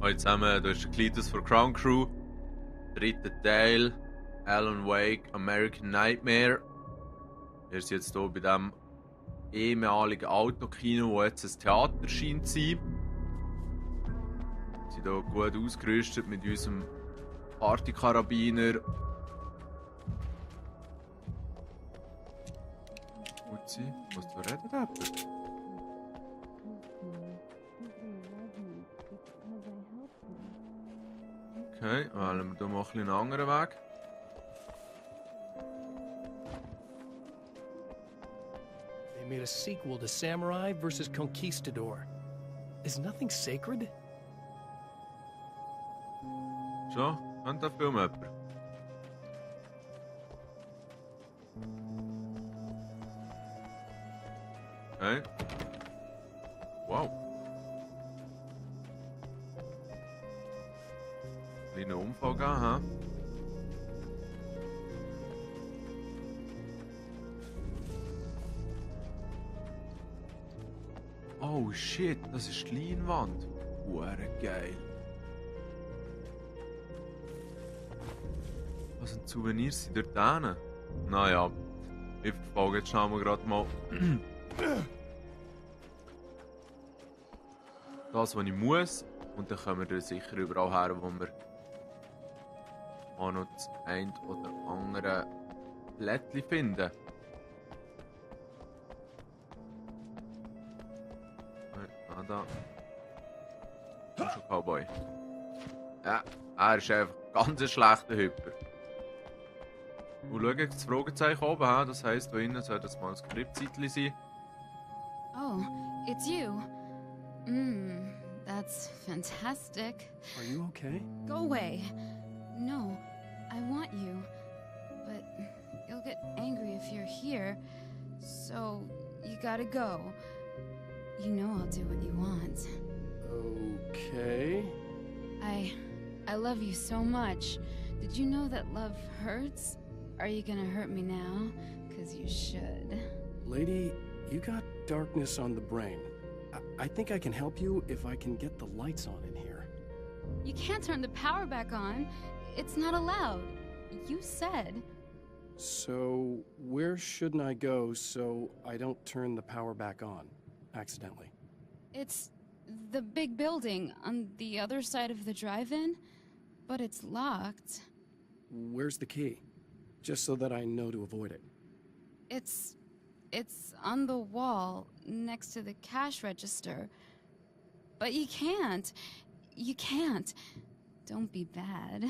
Hallo zusammen, du hast ein Kleines von Crown Crew. Dritter Teil. Alan Wake, American Nightmare. Wir sind jetzt hier bei dem ehemaligen Autokino, wo jetzt ein Theater scheint zu sein. Wir sind hier gut ausgerüstet mit unserem Partykarabiner. Uzi, was du redet jemand? Okay, wählen wir hier mal einen anderen Weg. They made a sequel to Samurai vs. Conquistador. Is nothing sacred? Schon? Kennt der Film jemand? Okay. Wow. Kleiner Unfall gegeben, hä? Oh shit, das ist die Leinwand. Hure geil. Was ein Souvenir sind dort hinten? Naja, ich verfolge jetzt schauen wir gerade mal. Das, was ich muss. Und dann kommen wir da sicher überall her, wo wir auch noch das ein oder andere Blättchen finden. Da. Das ist ein Cowboy. Ja, er ist einfach ganz ein schlechter Hüpper. Und schau jetzt das Fragezeichen oben, das heisst, da innen sollte das mal ein Skriptzeitchen sein. Oh, it's you. That's fantastic. Are you okay? Go away. No, I want you. But you'll get angry if you're here. So, you gotta go. You know I'll do what you want. Okay. I love you so much. Did you know that love hurts? Are you gonna hurt me now? 'Cause you should. Lady, you got darkness on the brain. I think I can help you if I can get the lights on in here. You can't turn the power back on. It's not allowed. You said. So, where shouldn't I go so I don't turn the power back on accidentally? It's the big building on the other side of the drive-in, but it's locked. Where's the key? Just so that I know to avoid it. It's on the wall next to the cash register. But you can't. You can't. Don't be bad.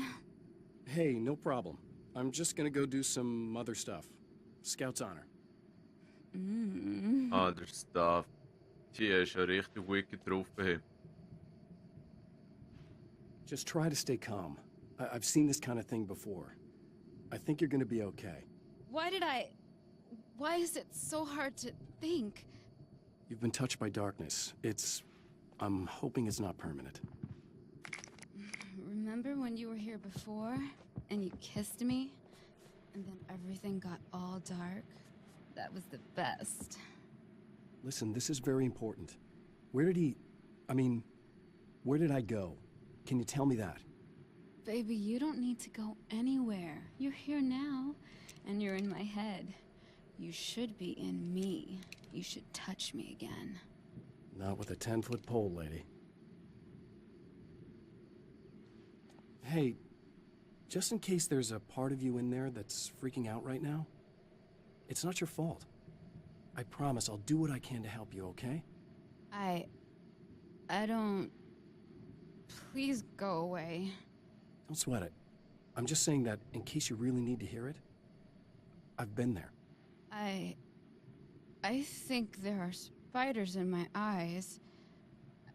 Hey, no problem. I'm just gonna go do some other stuff. Scout's honor. Other stuff. Die ist ja richtig wicked drauf bei ihm. Just try to stay calm. I've seen this kind of thing before. I think you're gonna be okay. Why is it so hard to think? You've been touched by darkness. I'm hoping it's not permanent. Remember when you were here before and you kissed me and then everything got all dark? That was the best. Listen, this is very important. Where did I go? Can you tell me that? Baby, you don't need to go anywhere. You're here now, and you're in my head. You should be in me. You should touch me again. Not with a 10-foot pole, lady. Hey, just in case there's a part of you in there that's freaking out right now, it's not your fault. I promise I'll do what I can to help you, okay? I don't... Please go away. Don't sweat it. I'm just saying that in case you really need to hear it, I've been there. I think there are spiders in my eyes.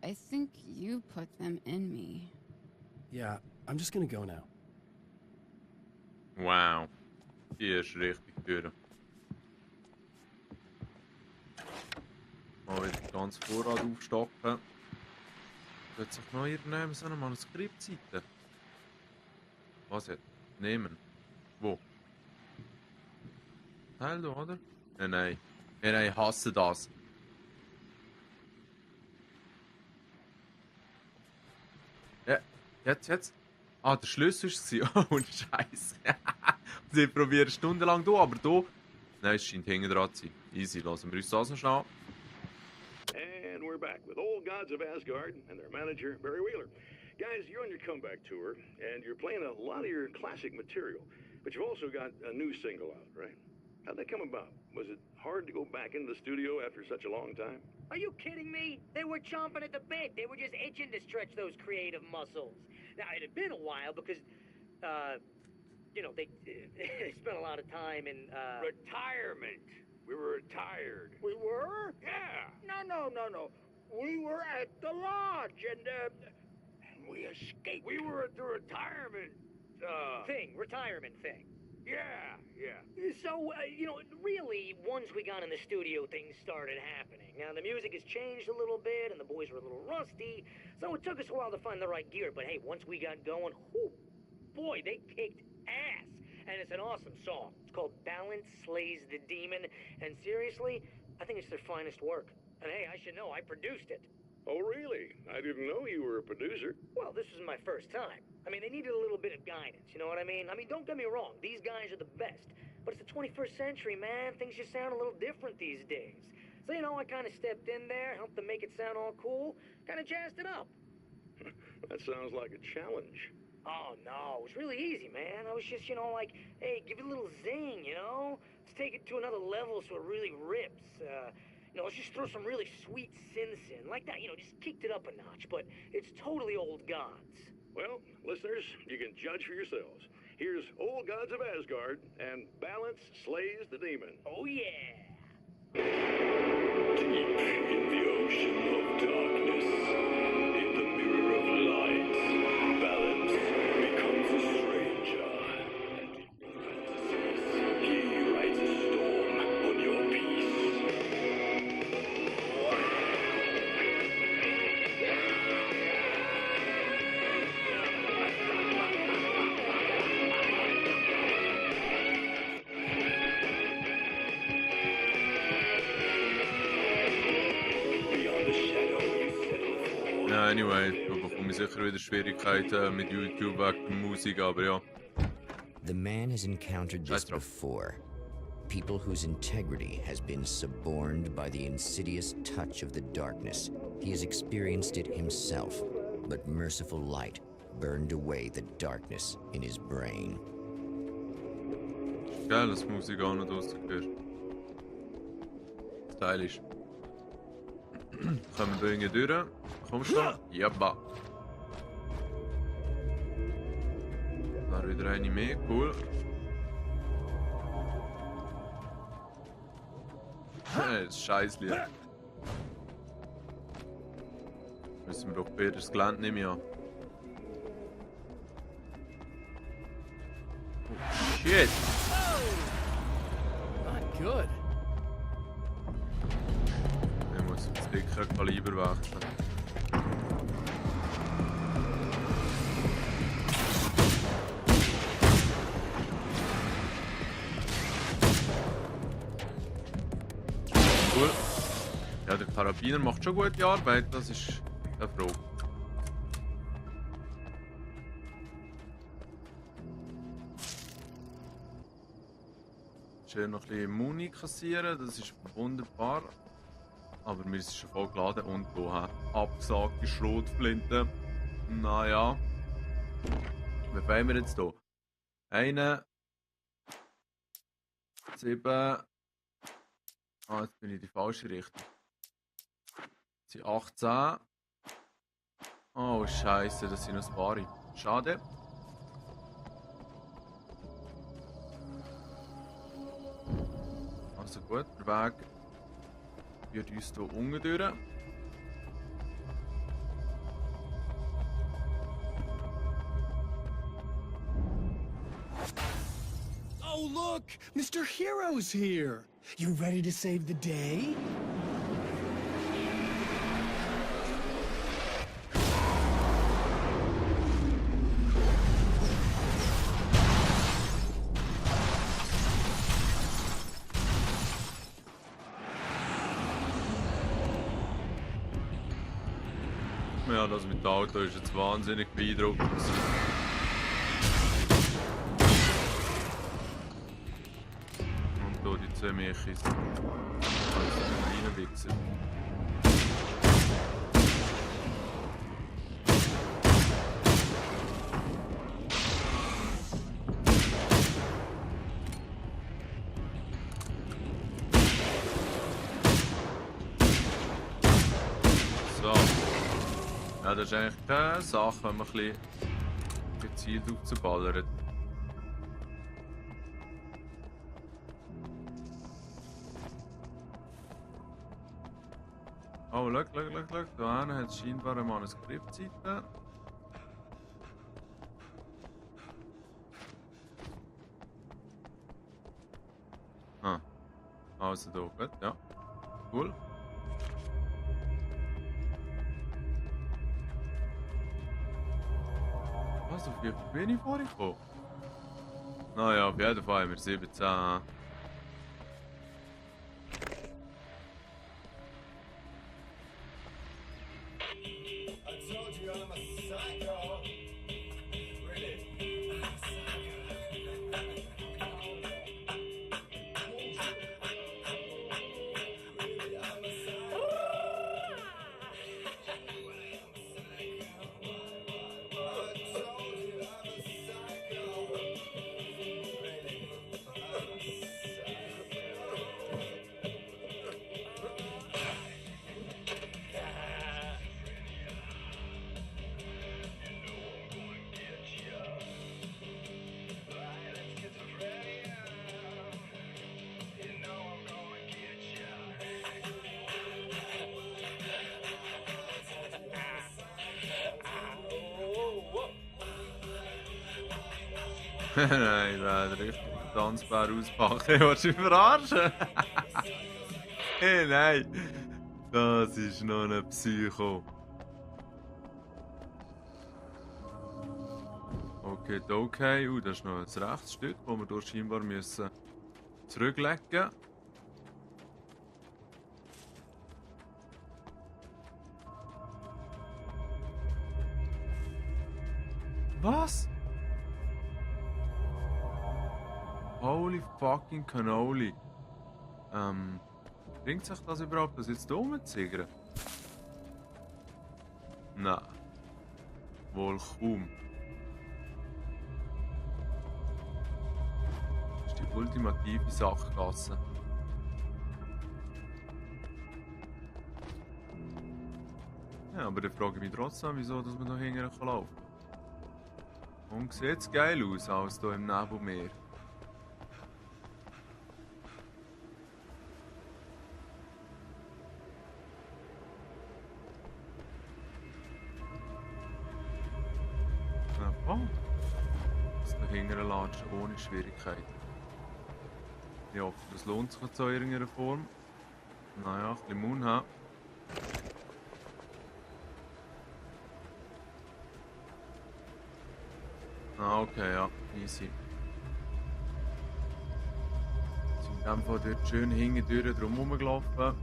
I think you put them in me. Yeah, I'm just gonna go now. Wow. Die ist richtig durch. Mal wieder ganz Vorrat aufstocken. Wird sich noch irgendeinem so eine Manuskriptseite? Was jetzt? Nehmen. Wo? Teil da, oder? Nein. Nein, ich hasse das. Ja, Jetzt. Ah, der Schlüssel war es. Oh, Scheiße. Sie probieren stundenlang durch, aber hier... Nein, es scheint hinten dran zu sein. Easy, lassen wir uns das noch schnell. And we're back with Old Gods of Asgard and their manager, Barry Wheeler. Guys, you're on your comeback tour, and you're playing a lot of your classic material, but you've also got a new single out, right? How'd that come about? Was it hard to go back into the studio after such a long time? Are you kidding me? They were chomping at the bit. They were just itching to stretch those creative muscles. Now, it had been a while because, you know, they spent a lot of time in, Retirement. We were retired. We were? Yeah. No. We were at the lodge, and We escaped. We were at the retirement, retirement thing. Yeah. So, you know, really, once we got in the studio, things started happening. Now, the music has changed a little bit, and the boys were a little rusty, so it took us a while to find the right gear. But hey, once we got going, whew, boy, they kicked ass. And it's an awesome song. It's called Balance Slays the Demon, and seriously, I think it's their finest work. And hey, I should know, I produced it. Oh, really? I didn't know you were a producer. Well, this was my first time. I mean, they needed a little bit of guidance, you know what I mean? I mean, don't get me wrong, these guys are the best. But it's the 21st century, man. Things just sound a little different these days. So, you know, I kind of stepped in there, helped them make it sound all cool, kind of jazzed it up. That sounds like a challenge. Oh, no, it was really easy, man. I was just, you know, like, hey, give it a little zing, you know? Let's take it to another level so it really rips. You know, let's just throw some really sweet synths in. Like that, you know, just kicked it up a notch. But it's totally Old Gods. Well, listeners, you can judge for yourselves. Here's Old Gods of Asgard and Balance Slays the Demon. Oh, yeah. Deep in the ocean of darkness, in the mirror of light, balance becomes a stranger. And he rides a storm on your peace. Beyond the shadow you settle for. Ja, anyway, da bekomme ich sicher wieder Schwierigkeiten mit YouTube wegen der Musik, aber ja. The man has encountered this Scheiß drauf. before. People whose integrity has been suborned by the insidious touch of the darkness. He has experienced it himself, but merciful light burned away the darkness in his brain. Geil, dass die Musik auch noch rausgehört. Stylisch. Kommen wir irgendwie durch? Komm schon. Jabba. Da wieder eine mehr, cool. Das Scheißlied. Müssen wir doch später das Gelände nehmen, ja. Oh, shit! Not good. Ich muss das dicke Kaliber wechseln. Cool. Ja, der Karabiner macht schon gute Arbeit, das ist eine Frage. Schön noch ein bisschen Muni kassieren, das ist wunderbar. Aber mir ist es schon voll geladen und hier abgesagte Schrotflinte. Naja. Wie fangen wir jetzt hier? 1, 7. Ah, jetzt bin ich in die falsche Richtung. Das sind 18. Oh, Scheiße, das sind noch ein paar. Schade. Also gut, der Weg führt uns hier unten durch. Oh, look! Mr. Hero's here! You ready to save the day? Ja, das mit dem Auto ist jetzt wahnsinnig beeindruckend. Und hier die zwei Milchis. Also reinwichsen. So. Ja, das ist eigentlich keine Sache, wenn man ein bisschen gezielt aufzuballern. Oh, schau. Da hinten hat es scheinbar mal eine Skriptseite. Ah. Also da, gut, ja. Cool. Was, auf wie viel bin ich vorhin gekommen? Naja, auf jeden Fall haben wir 17. Nein, der hat richtig tanzbar auspackt. Ich wollte dich verarschen. Hey, nein. Das ist noch ein Psycho. Okay. Das ist noch ein Rechtsstück, das wir hier scheinbar müssen zurücklegen müssen. Was? Holy fucking Cannoli. Bringt sich das überhaupt, das jetzt hier rumzuzigern? Nein. Wohl kaum. Das ist die ultimative Sackgasse. Ja, aber dann frage ich mich trotzdem, wieso dass man da hinten laufen kann. Und sieht es geil aus, als hier im Nebelmeer. Oh, das dahinter latscht ohne Schwierigkeiten. Ich hoffe, das lohnt sich zu irgendeiner Form. Naja, ein bisschen Mund haben. Ah, okay, ja, easy. Jetzt sind wir in dem Fall dort schön hinten durch drum herumgelaufen.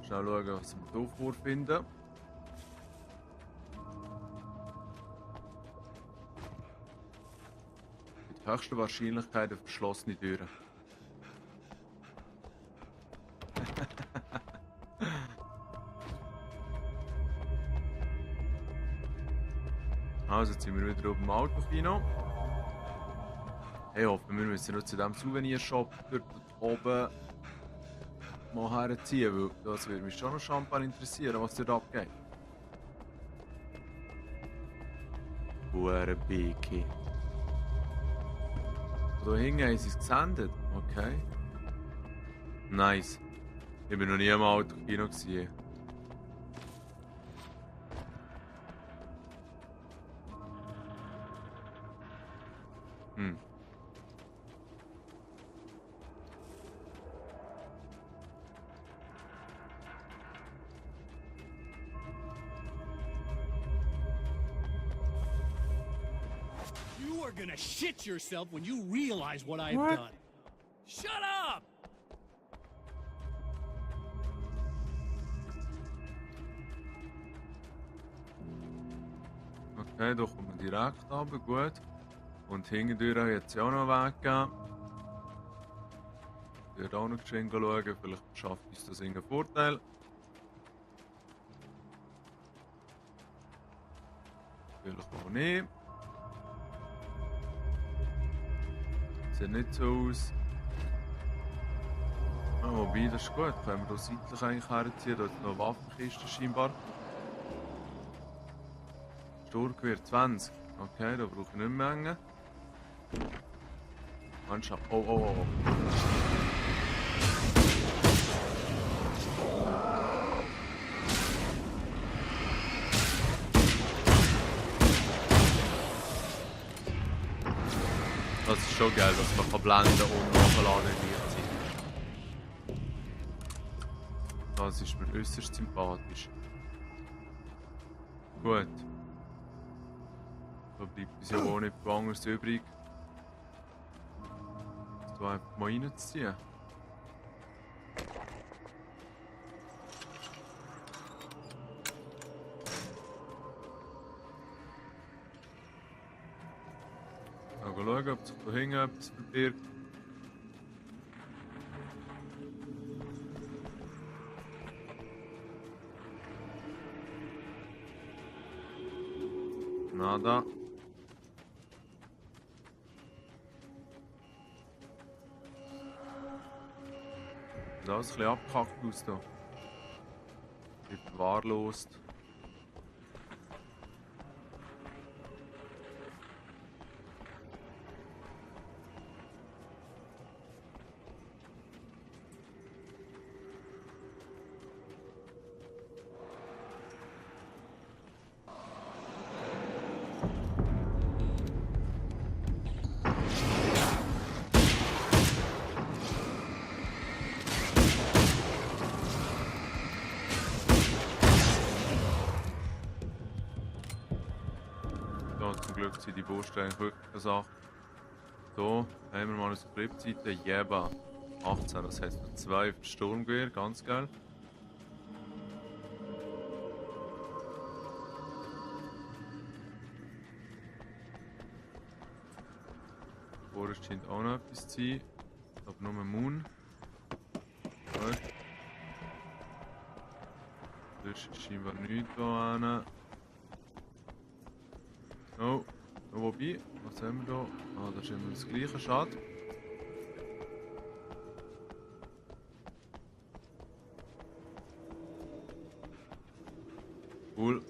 Schnell schauen, was wir hier vorfinden. Mit höchster Wahrscheinlichkeit eine verschlossene Türe. Also, jetzt sind wir wieder auf dem Autokino. Ich hoffe, wir müssen noch zu diesem Souvenirshop dort oben mal herziehen, weil das würde mich schon noch Champagne interessieren, was dort abgeht. Hure Biki. Da hinten haben sie es gesendet. Okay. Nice. Ich war noch nie im Autokino gewesen. You are gonna shit yourself when you realize what I've What? done. Shut up! Okay, da kommen wir direkt runter, gut. Und hintendurch hat es ja auch noch einen Weg gegeben. Ich werde auch noch geschwind schauen, vielleicht schafft uns das irgendeinen Vorteil. Vielleicht auch nicht. Sieht nicht so aus. Ah, wobei, das ist gut. Können wir hier seitlich eigentlich herziehen. Da ist noch eine Waffenkiste scheinbar. Sturmgewehr 20. Okay, da brauche ich nicht mehr hängen. Mannschaft. Oh, oh, oh. Das ist schon geil, dass man kann blenden und nachladen gleichzeitig. Das ist mir äußerst sympathisch. Gut. Da bleibt uns ja wohl nicht viel anderes übrig. Das hier einfach mal reinzuziehen. Mal schauen, ob sich da hinten etwas verbirgt. Nada. Das ist ein bisschen abgekackt aus hier. Wird verwahrlost. Ja, zum Glück sind die Bausteine wirklich eine Sache. So, haben wir mal eine Skriptseite. Jeba 18, das heisst noch 2 für Sturmgewehr, ganz geil. Vorher scheint auch noch etwas zu sein. Aber nur ein Moon. Gut. Das ist scheinbar nichts da hinten. Oh, wobei, was haben wir da? Ah, das ist immer das gleiche, schade. Cool,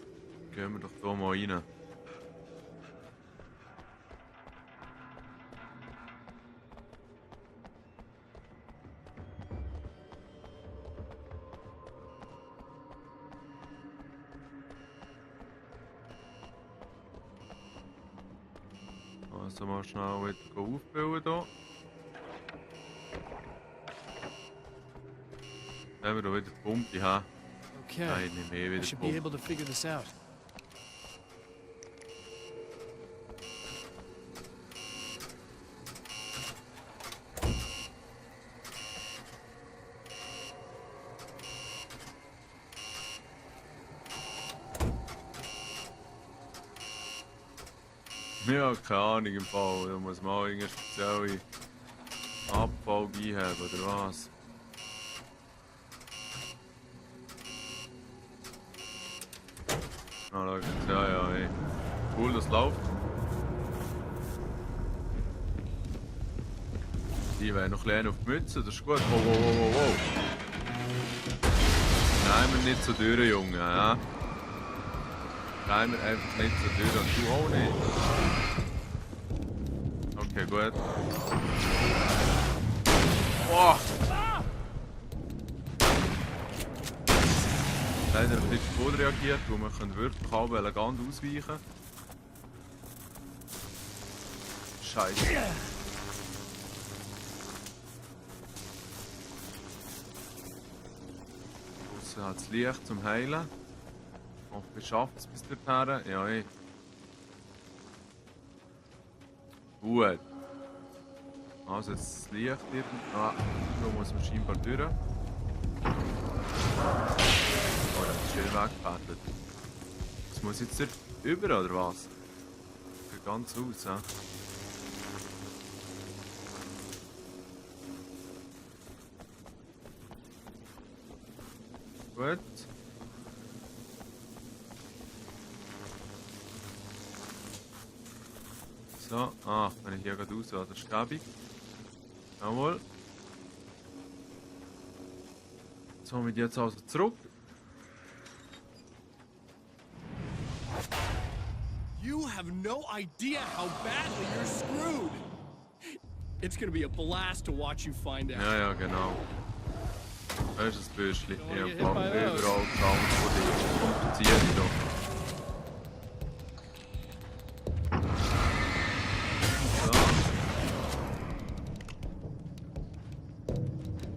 gehen wir doch da mal rein. Also mal schnell wieder aufbauen hier. Haben wir da wieder Pumpe, ha? Okay. Nein, nicht mehr I wieder should be Pumpe. able to figure this out. Ja, keine Ahnung im Fall. Da muss man auch irgendeine spezielle Abfolge einhaben, oder was? Ah, schau jetzt. Ja, ja, ey. Cool, das läuft. Die werden noch ein bisschen auf die Mütze, das ist gut. Wow, wow, wow, wow. Nein, wir nicht so durch, Junge. Ja? Nein, wir einfach nicht so durch und du auch nicht. Okay, gut. Boah! Leider ein bisschen zu gut reagiert, weil wir können wirklich halb elegant ausweichen. Scheiße. Draussen hat das Licht zum Heilen. Ich hoffe, ich schaffe es bis dorthin. Ja, ey. Gut. Also jetzt das Licht irgendwie. Ah, da muss man scheinbar durch. Oh, das ist schön weggepaddelt. Das muss jetzt dort über, oder was? ganz aus, hä? Gut. So, wenn ich hier gerade raus habe, das ist gäbig. Jawohl. So, mit jetzt also zurück. You have no idea how badly you're screwed. It's gonna be a blast to watch you find out. Ja, genau. Das ist das Bürstchen. Ich Don't habe get hit by überall those. geschaut von dir. Und ziehe ich doch.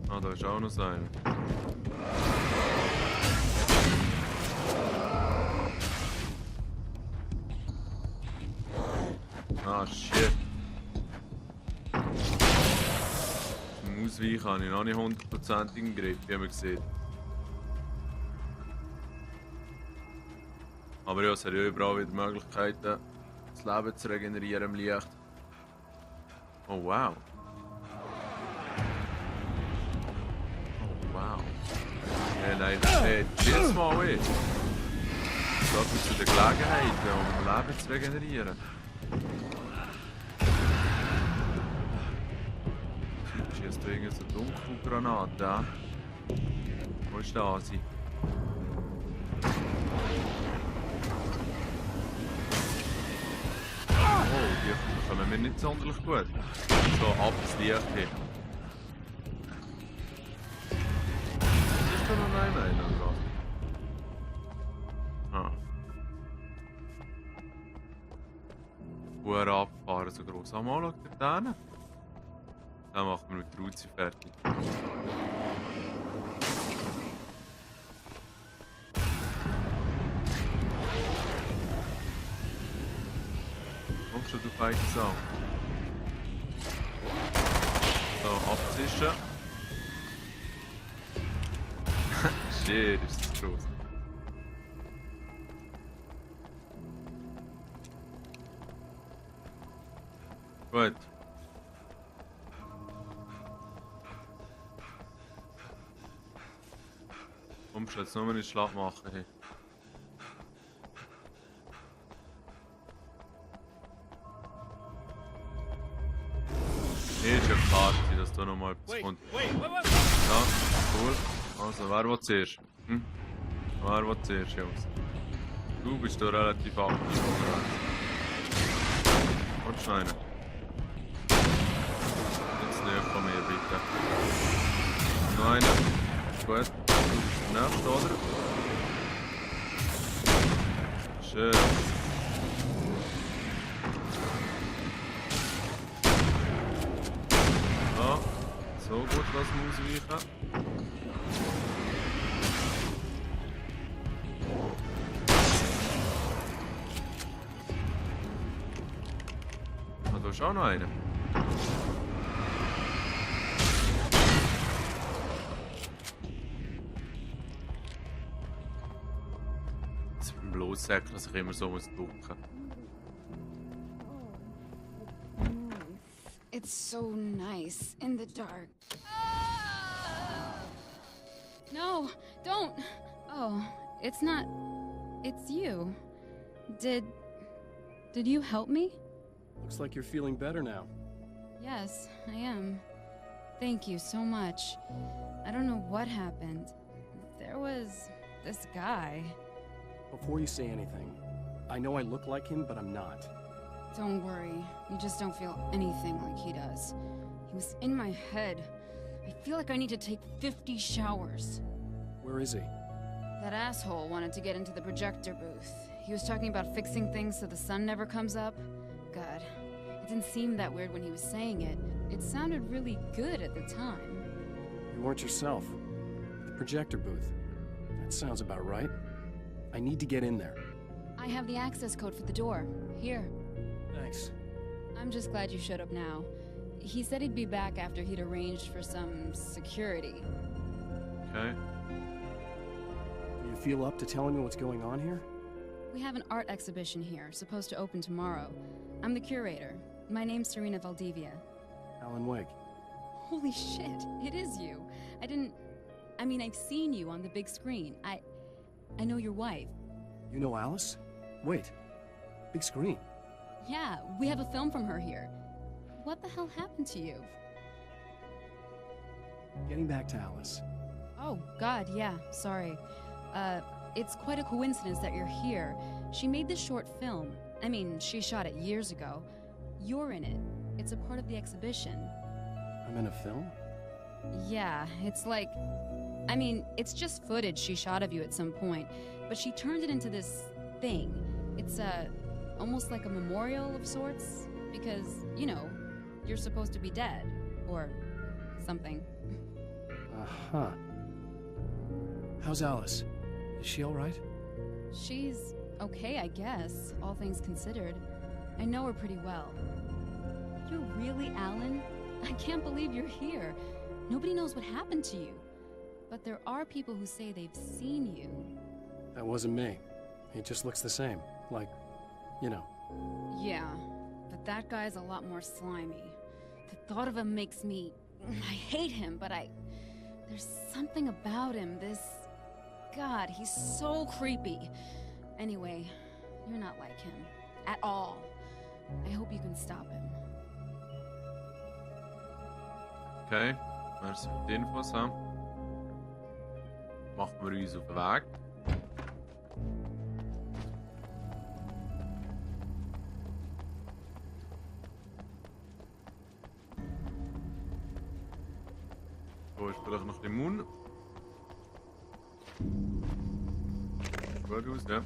So. Da ist auch noch so einer. Shit. Zum Ausweichen habe ich noch nicht 100% im Griff, wie man sieht. Aber ja, es hat ja überall wieder Möglichkeiten, das Leben zu regenerieren im Licht. Oh wow. Oh wow. Ja, nein, das schießt mal ich. Das ist zu der Gelegenheit, um Leben zu regenerieren. Schießt du irgendeine so Dunkelgranate an? Wo ist der Asi? Oh, die kommen mir nicht sonderlich gut. So, ab ins Licht hin. Ist da noch einer oder was? Uhr abfahren, so gross. Ah, mal, schau da hinten. Dann machen wir mit der Uzi fertig. Komm schon, du feige Sau. So, abzischen. Shit, ist das gross. Gut. Komm schon, jetzt nur einen Schlag machen. Hey. Nee, ist ja klar, dass da nochmal etwas kommt. Ja, cool. Also, wer will zuerst? Hm? Wer will zuerst, Jungs? Du bist da relativ aktiv unterwegs. Und Schneiden. Jetzt näher von mir, bitte. Noch einer. Gut. Nächste, oder? Schön. Ja, so gut lassen wir ausweichen. Ah, da ist auch noch einer. Bloß sagen, dass ich immer so muss ducken. It's so nice in the dark. No, don't. Oh, it's not. It's you. Did you help me? Looks like you're feeling better now. Yes, I am. Thank you so much. I don't know what happened. There was this guy. Before you say anything, I know I look like him, but I'm not. Don't worry. You just don't feel anything like he does. He was in my head. I feel like I need to take 50 showers. Where is he? That asshole wanted to get into the projector booth. He was talking about fixing things so the sun never comes up. God, it didn't seem that weird when he was saying it. It sounded really good at the time. You weren't yourself. The projector booth. That sounds about right. I need to get in there. I have the access code for the door. Here. Thanks. I'm just glad you showed up now. He said he'd be back after he'd arranged for some security. Okay. Do you feel up to telling me what's going on here? We have an art exhibition here, supposed to open tomorrow. I'm the curator. My name's Serena Valdivia. Alan Wake. Holy shit, it is you. I've seen you on the big screen. I know your wife. You know Alice? Wait. Big screen. Yeah, we have a film from her here. What the hell happened to you? Getting back to Alice. Oh, God, yeah, sorry. It's quite a coincidence that you're here. She made this short film. She shot it years ago. You're in it. It's a part of the exhibition. I'm in a film? Yeah, it's like... it's just footage she shot of you at some point, but she turned it into this thing. It's, almost like a memorial of sorts, because, you're supposed to be dead. Or something. Uh-huh. How's Alice? Is she alright? She's okay, I guess, all things considered. I know her pretty well. You're really Alan? I can't believe you're here. Nobody knows what happened to you. But there are people who say they've seen you. That wasn't me. He just looks the same. Like, Yeah, but that guy's a lot more slimy. The thought of him makes me... I hate him, but there's something about him, God, he's so creepy. Anyway, you're not like him. At all. I hope you can stop him. Okay, merci für die Infos. Machen wir uns auf den Weg. So ist vielleicht noch ein Mund. Gut aus, ja.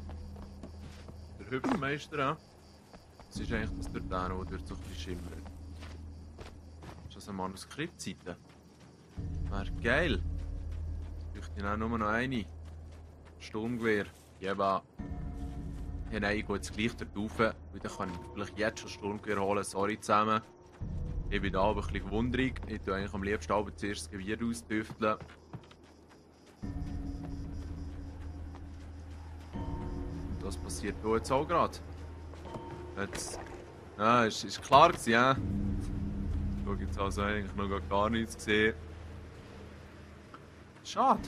Der Hüpfmeister, das ist eigentlich das dort, der dort so ein bisschen schimmert. Ist das eine Manuskriptseite? Wäre geil. Ich bräuchte auch nur noch eine. Sturmgewehr. Ja, nein, ich gehe jetzt gleich dort rauf. Weil dann kann ich vielleicht jetzt schon Sturmgewehr holen. Sorry zusammen. Ich bin da aber ein bisschen gewundrig. Ich tue eigentlich am liebsten aber zuerst das Gewehr austüfteln. Und das passiert hier jetzt auch gerade. Jetzt... Ja, ist klar gewesen, ja. Ich habe jetzt also eigentlich noch gar nichts gesehen. Schade.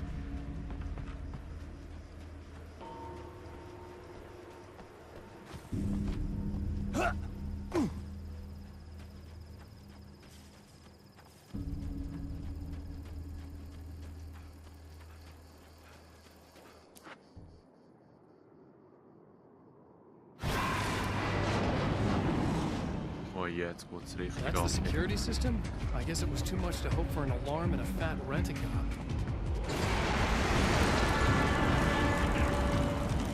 Oh, jetzt geht's richtig That's the security system? I guess it was too much to hope for an alarm and a fat rent-a-cop.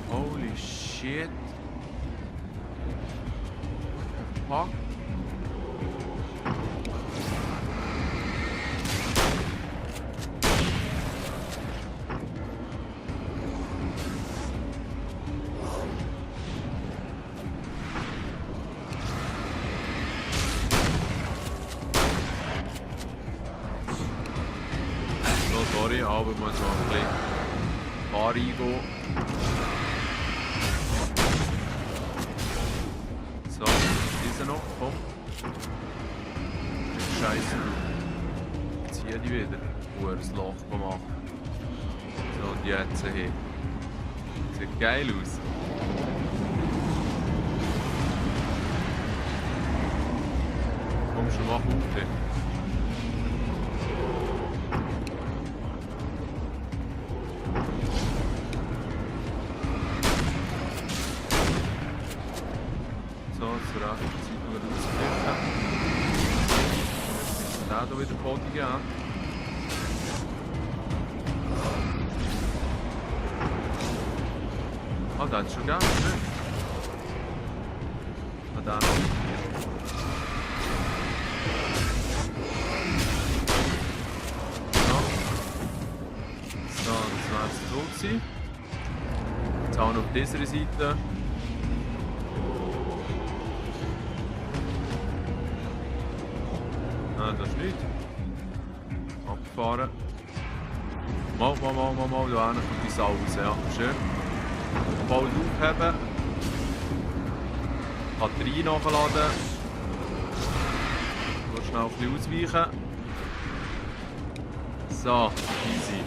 Holy shit. What the fuck? So, sorry, aber ich muss noch ein bisschen Bar eingehen. So, diese noch, komm. Scheiße. Zieh die wieder. Das Loch machen. So, und jetzt hier. Sieht geil aus. Komm schon, mach auf hier. So, zur rechten Seite rausklicken. Den hier wieder Body geben. Ah, den hat es schon gegeben, ne? Ah, den noch. So, das wäre es so gewesen. Jetzt auch noch auf dieser Seite. Nein, das ist nicht. Abgefahren. Mal, da hinten kommt die Sau raus, ja, schön. Bald aufheben. Batterie nachladen. So, schnell ein bisschen ausweichen. So, easy.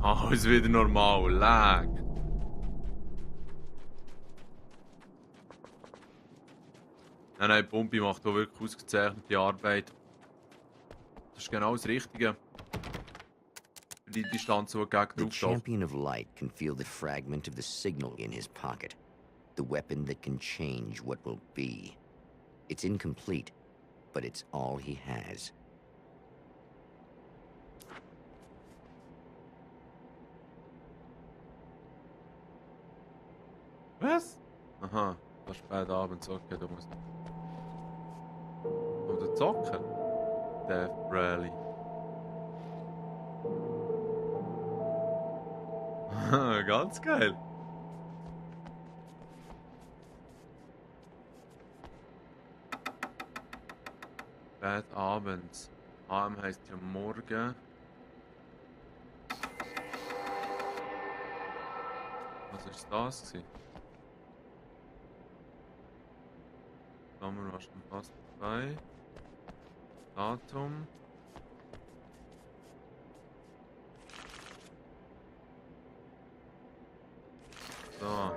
Alles wieder normal. Lag. Nein, Pumpi macht hier wirklich ausgezeichnete Arbeit. Das ist genau das Richtige. Für die Distanz, die gegen The drauf champion of light can feel the fragment of the signal in his pocket. The weapon that can change what will be. It's incomplete, but it's all he has. Was? Aha, das ist spät abends, okay, da muss ich. Oder zocken? Death Rally. Ganz geil. Spät abends. AM heisst ja morgen. Was ist das gewesen? Kamera schon fast vorbei. Datum. So. Oh,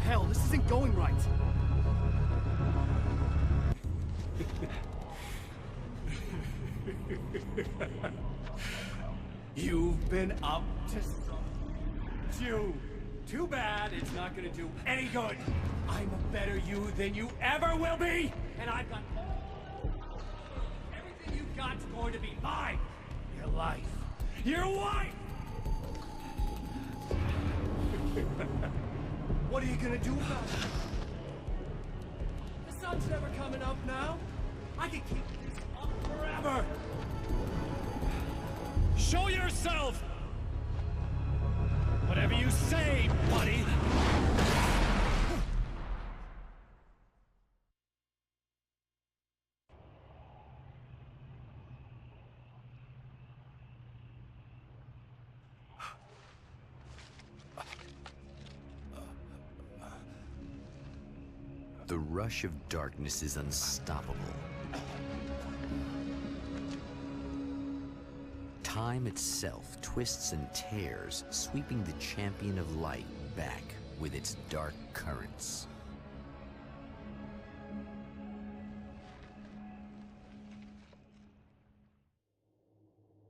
hell, this isn't going right. You've been up to something. Too bad it's not gonna do any good. I'm a better you than you ever will be, and I've got everything you've got's going to be mine. Your life, your wife. What are you gonna do about it? The sun's never coming up now. I can keep this up forever. Show yourself! Whatever you say, buddy! The rush of darkness is unstoppable. Time itself twists and tears, sweeping the champion of light back with its dark currents.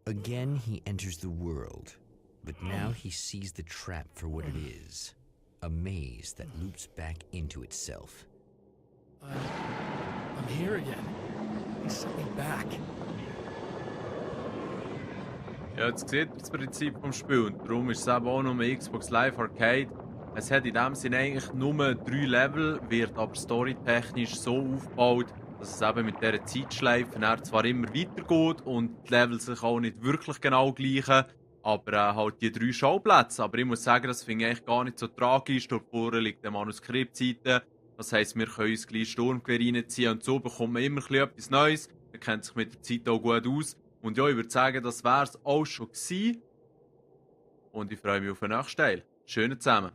Again, he enters the world, but now he sees the trap for what it is, a maze that loops back into itself. I'm here again. He sent me back. Ja, jetzt seht ihr das Prinzip vom Spiel und darum ist es eben auch nur Xbox Live Arcade. Es hat in dem Sinne eigentlich nur 3 Level, wird aber storytechnisch so aufgebaut, dass es eben mit dieser Zeitschleife zwar immer weitergeht und die Level sich auch nicht wirklich genau gleichen, aber halt die 3 Schauplätze. Aber ich muss sagen, das finde ich eigentlich gar nicht so tragisch. Dort vorne liegt der Manuskriptseite. Das heisst, wir können uns gleich Sturmgewehr reinziehen und so bekommt man immer etwas Neues. Man kennt sich mit der Zeit auch gut aus. Und ja, ich würde sagen, das wäre es auch schon gewesen. Und ich freue mich auf den nächsten Teil. Schönen zusammen.